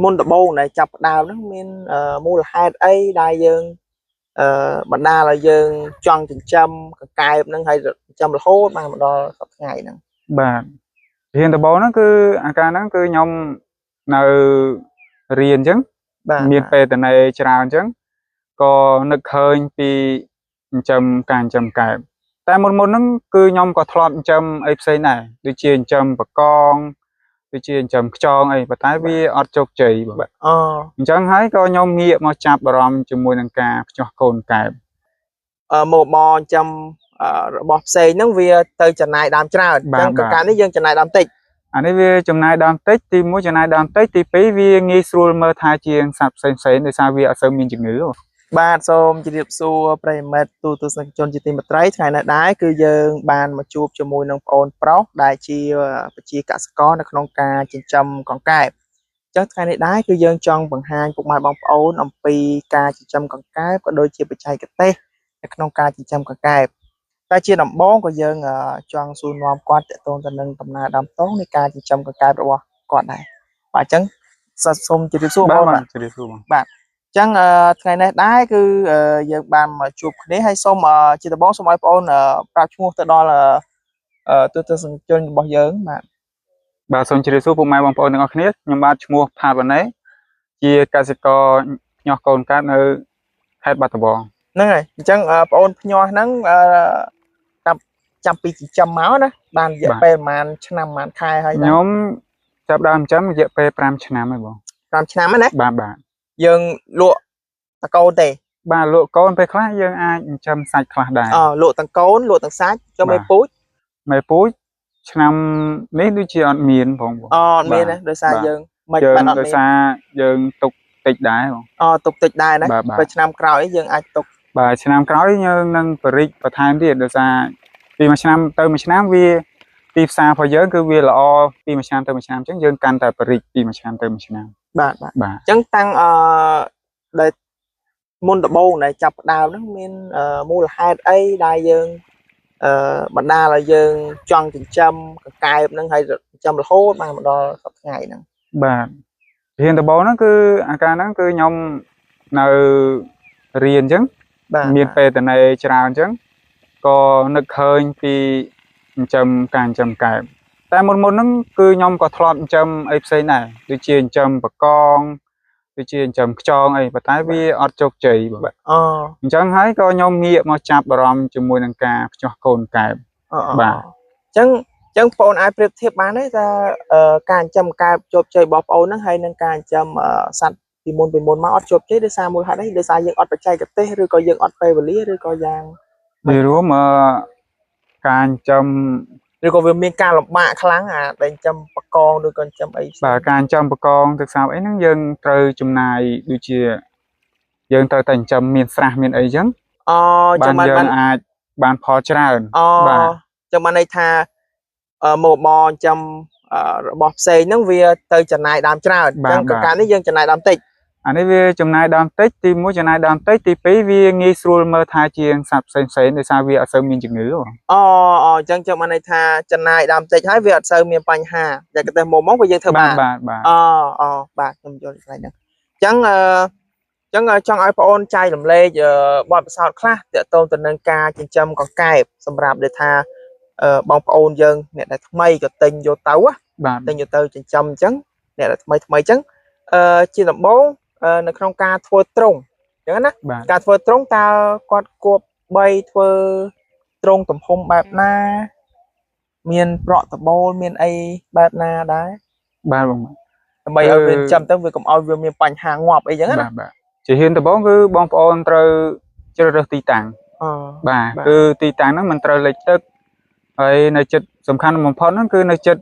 មុនដំបូងដែលចាប់ផ្ដើមហ្នឹងមានមូលហេតុអីដែលយើងអឺបណ្ដាលឲ្យយើងចង់ចិញ្ចឹមកង្កែបហ្នឹងហើយចិញ្ចឹមរហូតបានមកដល់សប្តាហ៍ថ្ងៃហ្នឹង បាទរៀនដំបូងហ្នឹងគឺអាការហ្នឹងគឺខ្ញុំនៅរៀនអញ្ចឹង បាទ មានពេលតនេច្រើនអញ្ចឹងក៏នឹកឃើញពីចិញ្ចឹមការចិញ្ចឹមកែបតែមុនមុនហ្នឹងគឺខ្ញុំក៏ធ្លាប់ចិញ្ចឹមអីផ្សេងដែរដូចជាចិញ្ចឹមបកងដូចជាចិញ្ចឹមខ្យងអីប៉ុន្តែវាអត់ជោគជ័យបង បាទអូ អញ្ចឹងហើយក៏ខ្ញុំងាកមកចាប់អារម្មណ៍ជាមួយនឹងការភ្ញាស់កូនកែប មកបចិញ្ចឹមរបស់ផ្សេងហ្នឹងវាទៅចំណាយដើមច្រើនអញ្ចឹងកង្កែបនេះយើងចំណាយដើមតិច អានេះវាចំណាយដើមតិចទី1ចំណាយដើមតិចទី2វាងាយស្រួលមើលថែជាងសត្វផ្សេងផ្សេងៗដោយសារវាអត់សូវមានជំងឺបង បាទសូមជម្រាបសួរប្រិយមិត្តទូទស្សនិកជនជាទីមេត្រីថ្ងៃនេះដែរគឺយើងបានមកជួបជាមួយនឹងប្អូនប្រុសដែលជាប្រជាកសិករនៅក្នុងការចិញ្ចឹមកង្កែបអញ្ចឹងថ្ងៃនេះដែរគឺយើងចង់បង្ហាញពុកម៉ែបងប្អូនអំពីការចិញ្ចឹមកង្កែបក៏ដូចជាបច្ចេកទេសនៅក្នុងការចិញ្ចឹមកង្កែបតែជាដំបូងក៏យើងចង់សួរនាំគាត់ទាក់ទងទៅនឹងដំណើរដើមទងនៃការចិញ្ចឹមកង្កែបរបស់គាត់ដែរបាទអញ្ចឹងសូមជម្រាបសួរបងប្អូនបាទ ជម្រាបសួរបង បាទអញ្ចឹងអឺថ្ងៃនេះដែរគឺអឺយើងបានមកជួបគ្នាហើយសូមអឺជាដំបូងសូមឲ្យបងប្អូនអឺប្រាប់ឈ្មោះទៅដល់អឺអឺទស្សនិកជនរបស់យើងបាទ បាទសូមជម្រាបសួរពុកម៉ែបងប្អូនទាំងអស់គ្នាខ្ញុំបាទឈ្មោះផាតវណ្ណេជាកសិករភ្ញាស់កូនកែបនៅខេត្តបាត់ដំបង ហ្នឹងហើយអញ្ចឹងបងប្អូនភ្ញាស់ហ្នឹងអឺចាប់ចាំពីចិញ្ចឹមមកណាបានរយៈពេលប្រហែលឆ្នាំប្រហែលខែហើយដែរ ខ្ញុំចាប់ដើមចិញ្ចឹមរយៈពេល5ឆ្នាំហើយបង 5ឆ្នាំហ្នឹងណា បាទបាទ យើងលក់តកូនទេ បាទលក់កូនពេលខ្លះយើងអាចចិញ្ចឹមសាច់ខ្លះដែរ អលក់ទាំងកូនលក់ទាំងសាច់ចុះ បាទ មេពូជ មេពូជឆ្នាំនេះដូចជាអត់មានផងបង អអត់មានទេដោយសារ បាទ យើងមិន យើង បានអត់មាន ដោយសារយើងទុកតិចដែរបង អទុកតិចដែរណា បាទបាទ ពេលឆ្នាំក្រោយយើងអាចទុក បាទឆ្នាំក្រោយយើងនឹងបរិចបន្ថែមទៀតដោយសារពីមួយឆ្នាំទៅមួយឆ្នាំវាទីផ្សាររបស់យើងគឺវាល្អពីមួយឆ្នាំទៅមួយឆ្នាំអញ្ចឹងយើងកាន់តែបរិចពីមួយឆ្នាំទៅមួយឆ្នាំ បាទបាទ បាទ អញ្ចឹងតាំងអឺដែលមុនដំបូងដែលចាប់ផ្ដើមហ្នឹងមានមូលហេតុអីដែលយើងអឺបណ្ដាលឲ្យយើងចង់ចិញ្ចឹមកង្កែបហ្នឹងហើយចិញ្ចឹមរហូតបានមកដល់សប្តាហ៍ថ្ងៃហ្នឹង បាទរៀនដំបូងហ្នឹងគឺអាការហ្នឹងគឺខ្ញុំនៅរៀនអញ្ចឹង បាទ មានពេលតនេច្រើនអញ្ចឹងក៏នឹកឃើញពីចិញ្ចឹមការចិញ្ចឹមកែបតែមុនមុនហ្នឹងគឺខ្ញុំក៏ធ្លាប់ចិញ្ចឹមអីផ្សេងដែរដូចជាចិញ្ចឹមបកងដូចជាចិញ្ចឹមខ្យងអីប៉ុន្តែវាអត់ជោគជ័យបង បាទអ អញ្ចឹងហើយក៏ខ្ញុំងាកមកចាប់អារម្មណ៍ជាមួយនឹងការភ្ញាស់កូនកែប អអ បាទ អញ្ចឹងអញ្ចឹងបងប្អូនអាចប្រៀបធៀបបានទេថាការចិញ្ចឹមកែបជោគជ័យរបស់បងប្អូនហ្នឹងហើយនឹងការចិញ្ចឹមសត្វពីមុនមកអត់ជោគជ័យដោយសារមូលហេតុអីដោយសារយើងអត់បច្ចេកទេសឬក៏យើងអត់ពេលវេលាឬក៏យ៉ាង និយាយរួមការចិញ្ចឹម ឬក៏វាមានការលំបាកខ្លាំងអាដែលចិញ្ចឹមបកងឬក៏ចិញ្ចឹមអីផ្សេង បាទការចិញ្ចឹមបកងទឹកសាបអីហ្នឹងយើងត្រូវចំណាយដូចជាយើងត្រូវតែចិញ្ចឹមមានស្រះមានអីចឹង អូ បានយើង ចាំបានបាន អាចបានផលច្រើន អូ បាទ ចាំបានន័យថាមកបចិញ្ចឹមរបស់ផ្សេងហ្នឹងវាទៅចំណាយដើមច្រើនអញ្ចឹងកង្កែបនេះយើងចំណាយដើមតិច អានេះវាចំណាយដើមតិចទី1ចំណាយដើមតិចទី2វាងាយស្រួលមើលថែជាងសត្វផ្សេងផ្សេងៗដោយសារវាអត់សូវមានជំងឺបង អូអូអញ្ចឹងចាំបានន័យថាចំណាយដើមតិចហើយវាអត់សូវមានបញ្ហាតែកទេមកមកវាយើងធ្វើ បាទ បាន បាទបាទ អូអូបាទខ្ញុំយល់កន្លែងហ្នឹងអញ្ចឹងអឺអញ្ចឹងចង់ឲ្យបងអូនចែករំលែកបទពិសោធន៍ខ្លះទាក់ទងទៅនឹងការចិញ្ចឹមកង្កែបសម្រាប់ដែលថាបងប្អូនយើងអ្នកដែលថ្មីក៏ទិញយកទៅណា បាទ ទិញយកទៅចិញ្ចឹមអញ្ចឹងអ្នកដែលថ្មីថ្មីអញ្ចឹងជាដំបូងនៅក្នុងការធ្វើទ្រុងអញ្ចឹងណា បាទ ការធ្វើទ្រុងតើគាត់គប្បីធ្វើទ្រុងទំហំបែបណាមានប្រក់ដបូលមានអីបែបណាដែរ បាទបង ដើម្បីឲ្យវាចិញ្ចឹមទៅវាកុំឲ្យវាមានបញ្ហាងាប់អីចឹងណា បាទបាទជាហ៊ានដំបូងគឺបងប្អូនត្រូវជ្រើសរើសទីតាំង អូ បាទ បាទ គឺទីតាំងហ្នឹងមិនត្រូវលិចទឹកហើយនៅចិត្តសំខាន់បំផុតហ្នឹងគឺនៅចិត្ត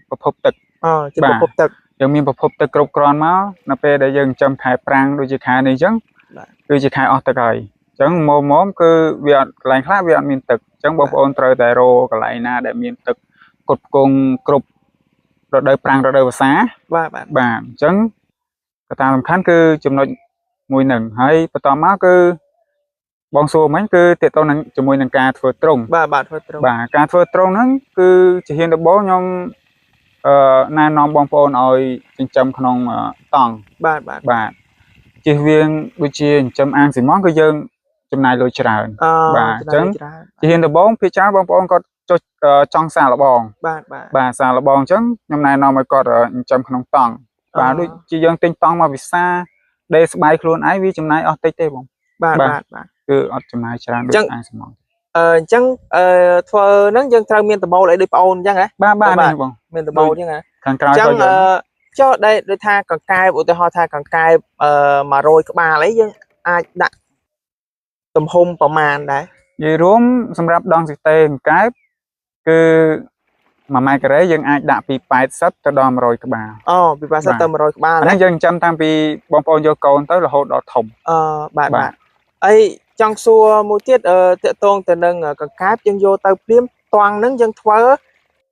ប្រភពទឹក អូជា បាទ ប្រភពទឹក យើងមានប្រភពទឹកគ្រប់គ្រាន់មកនៅពេលដែលយើងចិញ្ចឹមខែប្រាំងដូចជាខែនេះអញ្ចឹង បាទ គឺជាខែអស់ទឹកហើយអញ្ចឹងមកមកគឺវាអត់កន្លែងខ្លះវាអត់មានទឹកអញ្ចឹងបងប្អូនត្រូវតែរកកន្លែងណាដែលមានទឹកផ្គត់ផ្គង់គ្រប់រដូវប្រាំងរដូវវស្សា បាទបាទ បាទអញ្ចឹងកត្តាសំខាន់គឺចំណុចមួយហ្នឹងហើយបន្តមកគឺបងសួរមិញគឺទាក់ទងនឹងជាមួយនឹងការធ្វើទ្រុង បាទបាទធ្វើទ្រុង បាទការធ្វើទ្រុងហ្នឹងគឺជាហ៊ានដំបូងខ្ញុំ ណែនាំបងប្អូនឲ្យចិញ្ចឹមក្នុងតង់ បាទបាទ បាទជៀសវាងដូចជាចិញ្ចឹមអាងស៊ីម៉ង់គឺយើងចំណាយលុយច្រើន អឺ បាទអញ្ចឹង ច្រើន ជាហ៊ានដំបូងភាគច្រើនបងប្អូនគាត់ចុចចង់សាកល្បង បាទបាទ បាទសាកល្បងអញ្ចឹងខ្ញុំណែនាំឲ្យគាត់ចិញ្ចឹមក្នុងតង់បាទដូចជាយើងទិញតង់មកវិសាដេរស្បែកខ្លួនឯងវាចំណាយអស់តិចទេបង បាទ បាទ បាទបាទ គឺអត់ចំណាយច្រើនដូចអាងស៊ីម៉ង់ អញ្ចឹងធ្វើហ្នឹងយើងត្រូវមានដំបូលអីដូចប្អូនអញ្ចឹងហ៎ បាទបាទនេះបង មានដំបូលអញ្ចឹងហ៎ ខាងក្រោយ អញ្ចឹង ក៏យើង ចុះដែលដូចថាកង្កែបឧទាហរណ៍ថាកង្កែប100ក្បាលអីយើងអាចដាក់ទំហំប្រមាណដែរ និយាយរួមសម្រាប់ដង់ស៊ីតេកង្កែបគឺ1ម៉ែត្រការ៉េយើងអាចដាក់ពី80ទៅដល់100ក្បាល អូពី80ទៅ100ក្បាល អា ណា នេះយើងចិញ្ចឹមតាំងពីបងប្អូនយកកូនទៅរហូតដល់ធំ អឺបាទ បាទ បាទអីចង់សួរមួយទៀតតកតងទៅនឹងកង្កែបយើងយកទៅភ្លាមតង់ហ្នឹងយើងធ្វើ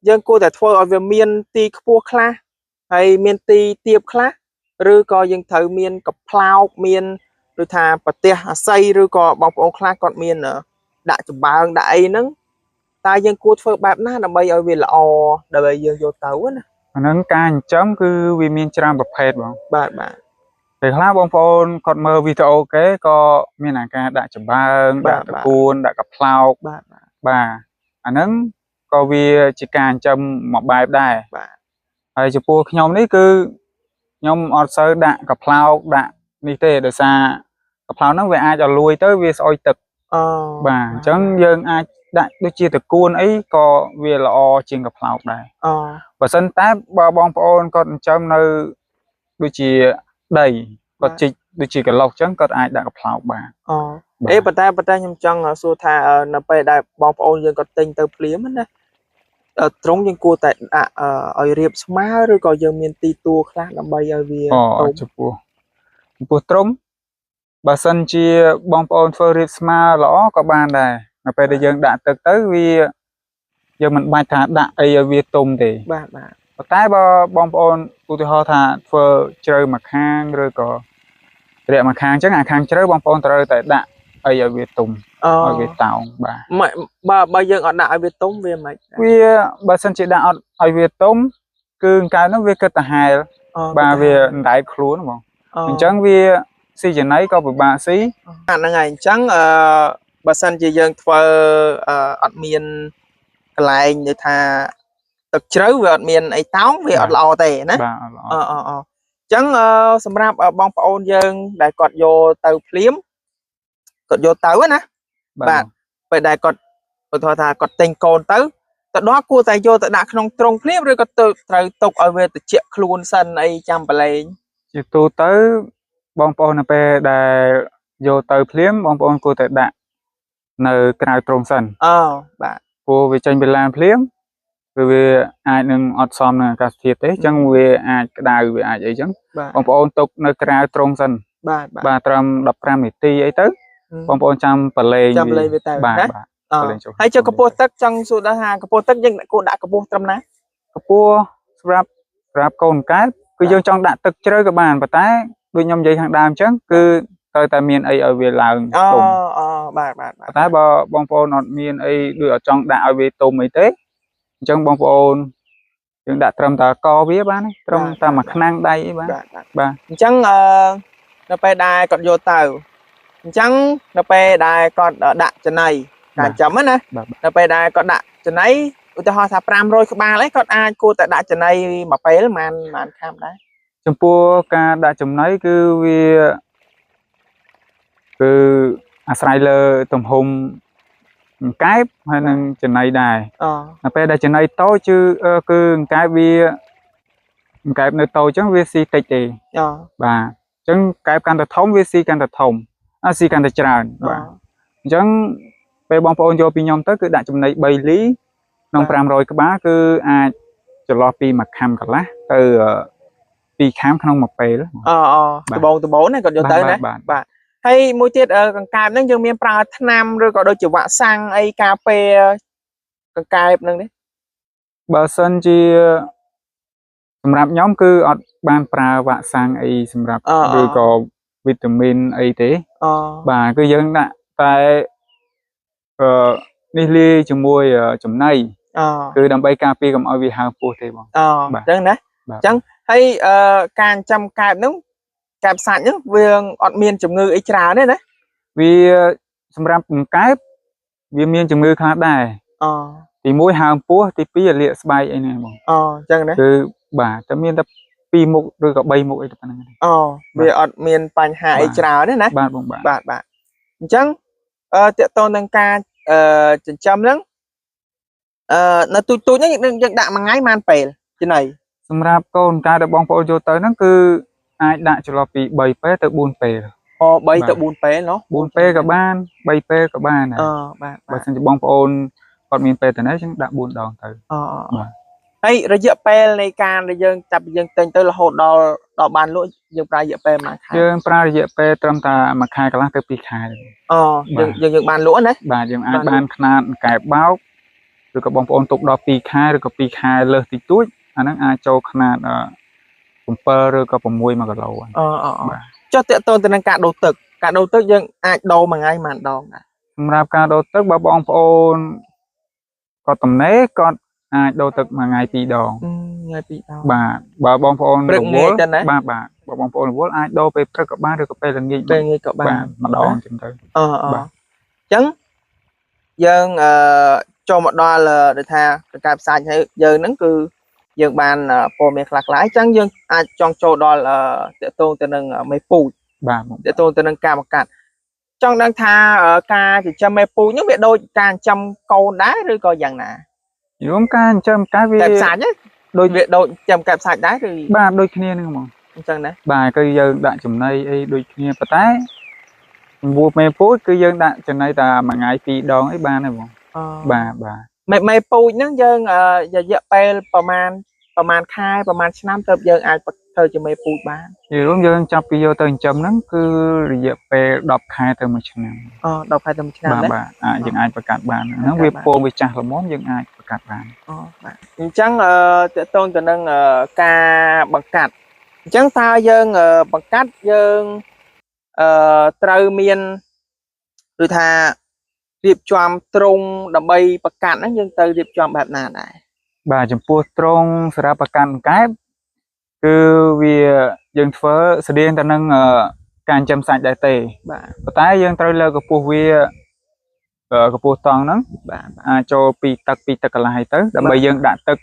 យើងគួរតែធ្វើឲ្យវាមានទីខ្ពស់ខ្លះហើយមានទីទាបខ្លះឬក៏យើងត្រូវមានកំប្លោកមានដូចថាប្រទេសអាស័យឬក៏បងប្អូនខ្លះគាត់មានដាក់ចំបើងដាក់អីហ្នឹងតើយើងគួរធ្វើបែបណាដើម្បីឲ្យវាល្អដើម្បីយើងយកទៅណា អាហ្នឹងការចិញ្ចឹមគឺវាមានច្រើនប្រភេទបង បាទបាទ ពេលខ្លះបងប្អូនគាត់មើលវីដេអូគេក៏មានអាការដាក់ចំបើង បាទ ដាក់តកួនដាក់កប្លោក បាទបាទ បាទអាហ្នឹងក៏វាជាការចិញ្ចឹមមួយបែបដែរ បាទ ហើយចំពោះខ្ញុំនេះគឺខ្ញុំអត់សូវដាក់កប្លោកដាក់នេះទេដោយសារកប្លោកហ្នឹងវាអាចឲ្យលួយទៅវាស្អុយទឹក អូ បាទអញ្ចឹងយើងអាចដាក់ដូចជាតកួនអីក៏វាល្អជាងកប្លោកដែរ អូ បើសិនតែបើបងប្អូនគាត់ចិញ្ចឹមនៅដូចជាដីគាត់ជីកដូចជាកន្លុះអញ្ចឹងគាត់អាចដាក់កប្លោកបាន អូ បាទ អេប៉ុន្តែខ្ញុំចង់សួរថានៅពេលដែលបងប្អូនយើងគាត់ទិញទៅភ្លាមណាត្រង់យើងគួរតែដាក់ឲ្យរៀបស្មើឬក៏យើងមានទីទួលខ្លះដើម្បីឲ្យវា អូ តូច ចំពោះត្រង់បើសិនជាបងប្អូនធ្វើរៀបស្មើល្អក៏បានដែរនៅពេលដែលយើងដាក់ទឹកទៅវាយើងមិនបាច់ថាដាក់អីឲ្យវាទុំទេ បាទបាទ ប៉ុន្តែបើបងប្អូនឧទាហរណ៍ថាធ្វើជ្រៅមួយខាងឬក៏រាក់មួយខាងអញ្ចឹងអាខាងជ្រៅបងប្អូនត្រូវតែដាក់អីឲ្យវាទុំ អូ ឲ្យវាតោងបាទ មិនបើយើងអត់ដាក់ឲ្យវាទុំវាមិន វាបើសិនជាដាក់អត់ឲ្យវាទុំគឺអង្កែនោះវាគិតតែហែល អូ បាទវាអណ្ដែតខ្លួនហ្មង អូ អញ្ចឹងវាស៊ីចំណីក៏ពិបាកស៊ី អាហ្នឹងហើយអញ្ចឹងបើសិនជាយើងធ្វើអត់មានកន្លែងនិយាយថាទឹកជ្រៅវាអត់មានអីតោងវាអត់ល្អទេណា បាទអត់ល្អ អអអអញ្ចឹងសម្រាប់បងប្អូនយើងដែលគាត់យកទៅភ្លាមគាត់យកទៅណា បាទ ពេលដែលគាត់ឧទាហរណ៍ថាគាត់ទិញកូនទៅទៅដល់គួរតែយកទៅដាក់ក្នុងទ្រុងភ្លាមឬក៏ទៅត្រូវទុកឲ្យវាត្រជាក់ខ្លួនសិនអីចាំប្រឡែង ជាទូទៅបងប្អូននៅពេលដែលយកទៅភ្លាមបងប្អូនគួរតែដាក់នៅក្រៅទ្រុងសិន អូបាទ ព្រោះវាចេញពីឡានភ្លាមគឺវាអាចនឹងអត់សមនឹងអាកាសធាតុទេអញ្ចឹងវាអាចក្តៅវាអាចអីចឹង បាទ បងប្អូនទុកនៅក្រៅទ្រុងសិន បាទបាទ បាទត្រឹម15នាទីអីទៅបងប្អូនចាំប្រឡែង ចាំប្រឡែងវាទៅ បាទ ណា បាទ អ ប្រឡែងចូល ហើយចុះកម្ពស់ទឹកចង់សួរដល់ថាកម្ពស់ទឹកយើងគួរដាក់កម្ពស់ត្រឹមណា កម្ពស់សម្រាប់កូនកែបគឺយើងចង់ដាក់ទឹកជ្រៅក៏បានប៉ុន្តែដូចខ្ញុំនិយាយខាងដើមអញ្ចឹងគឺត្រូវតែមានអីឲ្យវាឡើង អូ ទុំ អូបាទបាទបាទ ប៉ុន្តែបើបងប្អូនអត់មានអីដូចអត់ចង់ដាក់ឲ្យវាទុំអីទេអញ្ចឹងបងប្អូនយើងដាក់ត្រឹមតែកវាបានទេត្រឹមតែមួយឆ្នាំងដៃអីបាន បាទបាទ បាទ អញ្ចឹងនៅពេលដែលគាត់យកទៅអញ្ចឹងនៅពេលដែលគាត់ដាក់ចំណីការចាំណា បាទ នៅពេលដែលគាត់ដាក់ចំណីឧទាហរណ៍ថា500ក្បាលអីគាត់អាចគួរតែដាក់ចំណីមួយពេលប្រហែលខាំដែរ ចំពោះការដាក់ចំណីគឺវាគឺអាស្រ័យលើទំហំអង្កែបហើយនិងចំណីដែរ អូ នៅពេលដែលចំណីតូចគឺគឺអង្កែបវាអង្កែបនៅតូចអញ្ចឹងវាស៊ីតិចទេ អូ បាទអញ្ចឹងកែបកាន់តែធំវាស៊ីកាន់តែធំអាស៊ីកាន់តែច្រើនបាទអញ្ចឹងពេលបងប្អូនយកពីខ្ញុំទៅគឺដាក់ចំណី3លីក្នុង500ក្បាលគឺអាចចន្លោះពី1ខាំកន្លះទៅ2ខាំក្នុងមួយពេល អូអូដបងណាគាត់យកទៅណា បាទ បាទហើយមួយទៀតកង្កែបហ្នឹងយើងមានប្រើថ្នាំឬក៏ដូចជាវ៉ាក់សាំងអីការពារកង្កែបហ្នឹងទេ បើសិនជាសម្រាប់ខ្ញុំគឺអត់បានប្រើវ៉ាក់សាំងអីសម្រាប់ឬក៏វីតាមីនអីទេ អូ បាទគឺយើងដាក់តែនេះលាយជាមួយចំណី គឺដើម្បីការពារកុំឲ្យវាហើមពោះទេបង អញ្ចឹងណាអញ្ចឹងហើយការចិញ្ចឹមកែបហ្នឹងកែបសាច់ហ្នឹងវាអត់មានជំងឺអីច្រើនទេណា វាសម្រាប់កែបវាមានជំងឺខ្លះដែរទី1ហើមពោះទី2លាកស្បែកអីហ្នឹងបង អញ្ចឹងណា គឺបាទតែមានតែ2មុខឬក៏3មុខអីទៅប៉ុណ្្នឹង វាអត់មានបញ្ហាអីច្រើនទេណា បាទបងបាទ បាទបាទអញ្ចឹងតកតងនឹងការចិញ្ចឹមហ្នឹងនៅទូចទូចហ្នឹងយើងដាក់មួយថ្ងៃប៉ុន្មានពេលចំណី សម្រាប់កូនការដែលបងប្អូនយកទៅហ្នឹងគឺអាចដាក់ចន្លោះពី3ពេលទៅ4ពេល 3ទៅ4ពេលណោះ 4ពេលក៏បាន3ពេលក៏បានដែរ បាទ បើសិនជាបងប្អូនគាត់មានពេលទៅនេះចឹងដាក់4ដងទៅ បាទហើយរយៈពេលនៃការដែលយើងចាប់យើងទិញទៅរហូតដល់បានលក់យើងប្រើរយៈពេលប៉ុន្មានខែ យើងប្រើរយៈពេលត្រឹមតែ1ខែកន្លះទៅ2ខែ យើងបានលក់ណា បាទយើងអាចបានខ្នាតកែបបោកឬក៏បងប្អូនទុកដល់2ខែឬក៏2ខែលើសតិចតួចអាហ្នឹងអាចចូលខ្នាត7ឬក៏6 1គីឡូ បាទចុះតកតទៅនឹងការដូរទឹកការដូរទឹកយើងអាចដូរមួយថ្ងៃប៉ុន្មានដងដែរ សម្រាប់ការដូរទឹកបើបងប្អូនគាត់ទំនេរគាត់អាចដូរទឹកមួយថ្ងៃ2ដង ថ្ងៃ2ដង បាទបើបងប្អូនរវល់បាទបាទបើបងប្អូនរវល់អាចដូរពេលព្រឹកក៏បានឬក៏ពេលល្ងាច ពេលល្ងាចក៏បាន ម្ដងចឹងទៅ បាទអញ្ចឹងយើងចូលមកដល់ដូចថាកែបសាច់ហើយយើងហ្នឹងគឺយើងបានព័ត៌មានខ្លះៗអញ្ចឹងយើងអាចចង់ចូលដល់តកតងទៅនឹងមេពូជ បាទ តកតងទៅនឹងការបង្កាត់ចង់ដឹងថាការចិញ្ចឹមមេពូជហ្នឹងវាដូចការចិញ្ចឹមកូនដែរឬក៏យ៉ាងណា យមការចិញ្ចឹមកែវា កែបសាច់ដូចវាដូចចិញ្ចឹមកែបសាច់ដែរឬ បាទដូចគ្នាហ្នឹងហ្មង អញ្ចឹងណា បាទគឺយើងដាក់ចំណីអីដូចគ្នាប៉ុន្តែវមេពូជគឺយើងដាក់ចំណីតែមួយថ្ងៃ2ដងអីបានទេបង បាទបាទ មេពូជហ្នឹងយើងរយៈពេលប្រមាណខែប្រមាណឆ្នាំទៅយើងអាចធ្វើជាមេពូជបាន និយាយរួមយើងចាប់ពីយកទៅចិញ្ចឹមហ្នឹងគឺរយៈពេល10ខែទៅ1ឆ្នាំ 10ខែទៅ1ឆ្នាំណា បាទអាចយើងអាចបង្កាត់បានហ្នឹងវាពងវាចាស់ល្មមយើងអាចបង្កាត់បាន បាទអញ្ចឹងតកតងទៅនឹងការបង្កាត់អញ្ចឹងតើយើងបង្កាត់យើងត្រូវមានឬថារៀបចំទ្រង់ដើម្បីបង្កាត់ហ្នឹងយើងត្រូវរៀបចំបែបណាដែរ បាទចំពោះទ្រង់សម្រាប់បង្កាត់កែបគឺវាយើងធ្វើស្តៀងទៅនឹងការចិញ្ចឹមសាច់ដែរទេ បាទ ប៉ុន្តែយើងត្រូវលើកកម្ពស់វាកម្ពស់តង់ហ្នឹង បាទ អាចចូលពីទឹកកន្លះអីទៅដើម្បីយើងដាក់ទឹក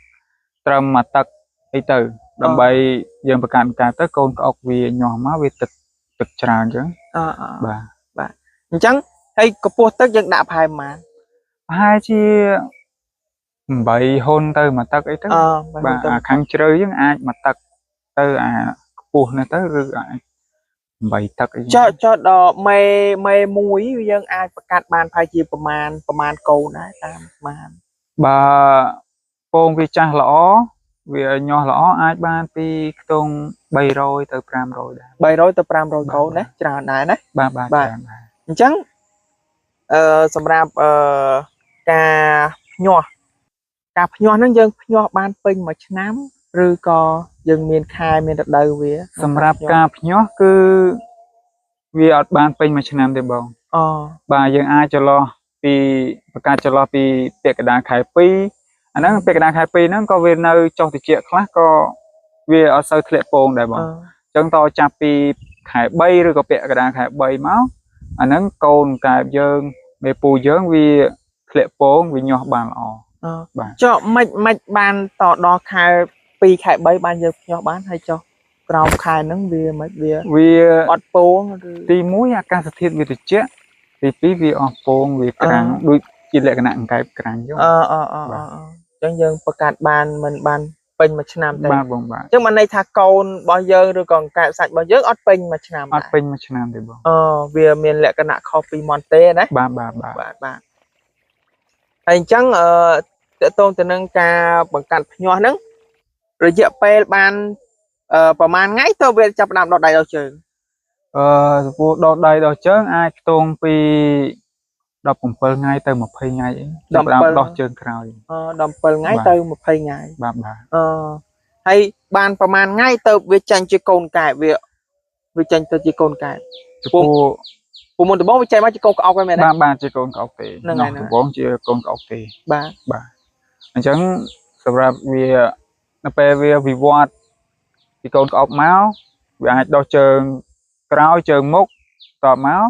ត្រឹមមួយទឹកអីទៅដើម្បីយើងបង្កាត់កែបទៅកូនក្អុកវាញាស់មកវាទឹកច្រើនអញ្ចឹង បាទ បាទអញ្ចឹងហើយកម្ពស់ទឹកយើងដាក់ប្រហែលប៉ុន្មាន ប្រហែលជា8ហ៊ុនទៅមួយទឹកអីទៅ បាទអាខាងជ្រៅយើងអាចមួយទឹកទៅអាខ្ពស់នេះទៅឬអាច8ទឹកអី ចុះដល់មេមួយយើងអាចបង្កាត់បានប្រហែលជាប្រមាណកូនដែរតាមប្រមាណ បើពងវាចាស់ល្អវាញាស់ល្អអាចបានពីខ្ទង់300ទៅ500ដែរ 300ទៅ500កូនណាច្រើនដែរណា បាទបាទច្រើនដែរ អញ្ចឹងសម្រាប់ការភ្ញាស់ហ្នឹងយើងភ្ញាស់បានពេញមួយឆ្នាំឬក៏យើងមានខែមានរដូវវា សម្រាប់ការភ្ញាស់គឺវាអត់បានពេញមួយឆ្នាំទេបង បាទយើងអាចចន្លោះពីបង្កាត់ចន្លោះពីពាក់កណ្ដាលខែ2អាហ្នឹងពាក់កណ្ដាលខែ2ហ្នឹងក៏វានៅចុះតិចខ្លះក៏វាអត់សូវធ្លាក់ពងដែរបងអញ្ចឹងតចាប់ពីខែ3ឬក៏ពាក់កណ្ដាលខែ3មកអាហ្នឹងកូនកែបយើងមេពូយើងវាធ្លាក់ពងវាញាស់បានល្អ បាទ ចុះមិនបានតដល់ខែ2ខែ3បានយើងភ្ញាស់បានហើយចុះក្រោមខែហ្នឹងវាមិនវា វា អត់ពងឬ ទី1អាកាសធាតុវាត្រជាក់ទី2វាអស់ពងវាក្រាំងដូចជាលក្ខណៈអង្កែបក្រាំងចឹង អញ្ចឹងយើងបង្កាត់បានមិនបានពេញមួយឆ្នាំទេ បាទបងបាទ អញ្ចឹងបានន័យថាកូនរបស់យើងឬក៏អង្កែបសាច់របស់យើងអត់ពេញមួយឆ្នាំ អត់ពេញមួយឆ្នាំទេបង វាមានលក្ខណៈខុសពីមន់ទេណា បាទបាទបាទ បាទបាទហើយអញ្ចឹងតកតងទៅនឹងការបង្កាត់ភ្ញាស់ហ្នឹងរយៈពេលបានប្រហែលថ្ងៃទៅវាចាប់ផ្ដើមដកដៃដកជើង ចំពោះដកដៃដកជើងអាចខ្ទង់ពី17ថ្ងៃទៅ20ថ្ងៃអីចាប់ផ្ដើមដោះជើងក្រោយ 17ថ្ងៃទៅ20ថ្ងៃ បាទបាទ ហើយបានប្រហែលថ្ងៃទៅវាចាញ់ជាកូនកែបវាចាញ់ទៅជាកូនកែប ចំពោះ ពូមុនដំបូងវាចេញមកជាកូនក្អុកហ្នឹងមែនទេ បាទបាទជាកូនក្អុកទេដំបូងជាកូនក្អុកទេ បាទ បាទ អញ្ចឹងសម្រាប់វានៅពេលវាវិវត្តពីកូនក្អប់មកវាអាចដោះជើងក្រោយជើងមុខតបមក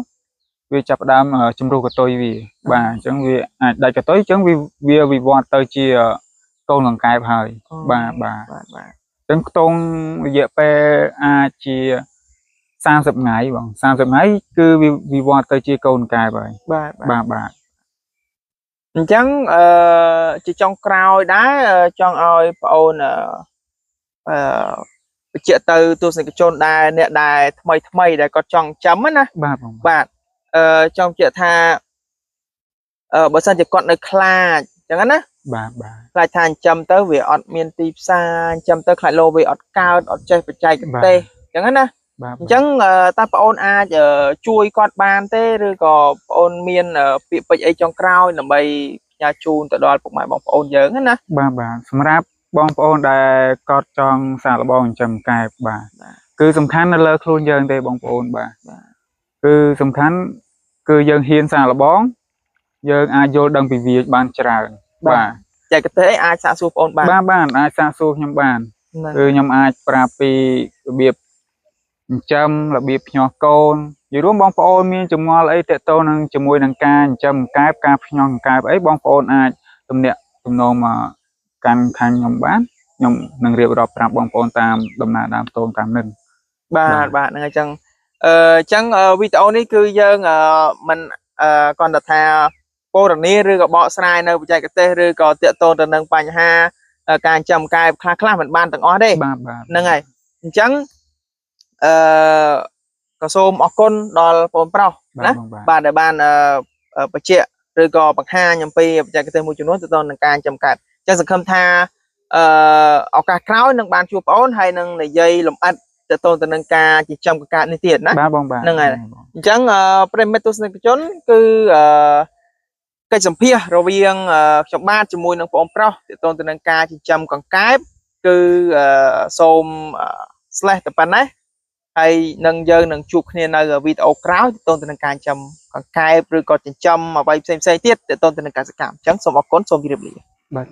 វាចាប់ផ្ដើមជំរុះកតុយវាបាទអញ្ចឹងវាអាចដាច់កតុយអញ្ចឹងវាវិវត្តទៅជាកូនកង្កែបហើយបាទបាទ បាទបាទ អញ្ចឹងខ្ទង់រយៈពេលអាចជា30ថ្ងៃបង30ថ្ងៃគឺវាវិវត្តទៅជាកូនកែបហើយ បាទ បាទបាទ អញ្ចឹងអឺជាចុងក្រោយដែរចង់ឲ្យប្អូនអឺបញ្ជាក់ទៅទស្សនិកជនដែរអ្នកដែលថ្មីថ្មីដែលគាត់ចង់ចាំណា បាទបង បាទអឺចង់បញ្ជាក់ថាអឺបើសិនជាគាត់នៅខ្លាចអញ្ចឹងណា បាទបាទ ខ្លាចថាចិញ្ចឹមទៅវាអត់មានទីផ្សារចិញ្ចឹមទៅខ្លាចលោវាអត់កើតអត់ចេះបច្ចេកទេសអញ្ចឹងណា បាទ អញ្ចឹងតើប្អូនអាចជួយគាត់បានទេឬក៏ប្អូនមានពាក្យពេចន៍អីចុងក្រោយដើម្បីផ្ញើជូនទៅដល់ពុកម៉ែបងប្អូនយើងណា បាទបាទសម្រាប់បងប្អូនដែលគាត់ចង់សាកល្បងចិញ្ចឹមកែបបាទគឺសំខាន់នៅលើខ្លួនយើងទេបងប្អូនបាទគឺសំខាន់គឺយើងហ៊ានសាកល្បងយើងអាចយល់ដឹងពីវាបានច្រើនបាទ ចែកទេសអីអាចសាកសួរបងប្អូនបាន បាទបាទអាចសាកសួរខ្ញុំបានគឺខ្ញុំអាចប្រាប់ពីរបៀបចិញ្ចឹមរបៀបភ្ញាស់កូននិយាយរួមបងប្អូនមានចម្ងល់អីទាក់ទងនឹងជាមួយនឹងការចិញ្ចឹមកែបការភ្ញាស់កែបអីបងប្អូនអាចទំនាក់ទំនងមកកាន់ខាងខ្ញុំបានខ្ញុំនឹងរៀបរាប់ប្រាប់បងប្អូនតាមដំណើរដើមតូនតាមនឹង បាទបាទហ្នឹងអញ្ចឹងអញ្ចឹងវីដេអូនេះគឺយើងមិនគ្រាន់តែថាពណ៌នាឬក៏បកស្រាយនៅបច្ចេកទេសឬក៏ទាក់ទងទៅនឹងបញ្ហាការចិញ្ចឹមកែបខ្លះខ្លះមិនបានទាំងអស់ទេ បាទបាទ ហ្នឹងហើយអញ្ចឹងអឺក៏សូមអរគុណដល់បងប្រុសណាបាទដែលបានបញ្ជាក់ឬក៏បង្ហាញអំពីបច្ចេកទេសមួយចំនួនទៅនឹងការចិញ្ចឹមកែបអញ្ចឹងសង្ឃឹមថាអឺឱកាសក្រោយនឹងបានជួបបងអូនហើយនឹងនិយាយលម្អិតទៅទៅនឹងការចិញ្ចឹមកកានេះទៀតណា បាទបងបាទ ហ្នឹងហើយអញ្ចឹងប្រិមិត្តទស្សនិកជនគឺអឺកិច្ចសម្ភាសរវាងខ្ញុំបាទជាមួយនឹងបងប្រុសទាក់ទងទៅនឹងការចិញ្ចឹមកង្កែបគឺសូម slash តែប៉ុណ្ណេះហើយនឹងយើងនឹងជួបគ្នានៅវីដេអូក្រោយទាក់ទងទៅនឹងការចិញ្ចឹមកង្កែបឬក៏ចិញ្ចឹមអ្វីផ្សេងៗទៀតទាក់ទងទៅនឹងកសិកម្មអញ្ចឹងសូមអរគុណសូមជម្រាបលា បាទ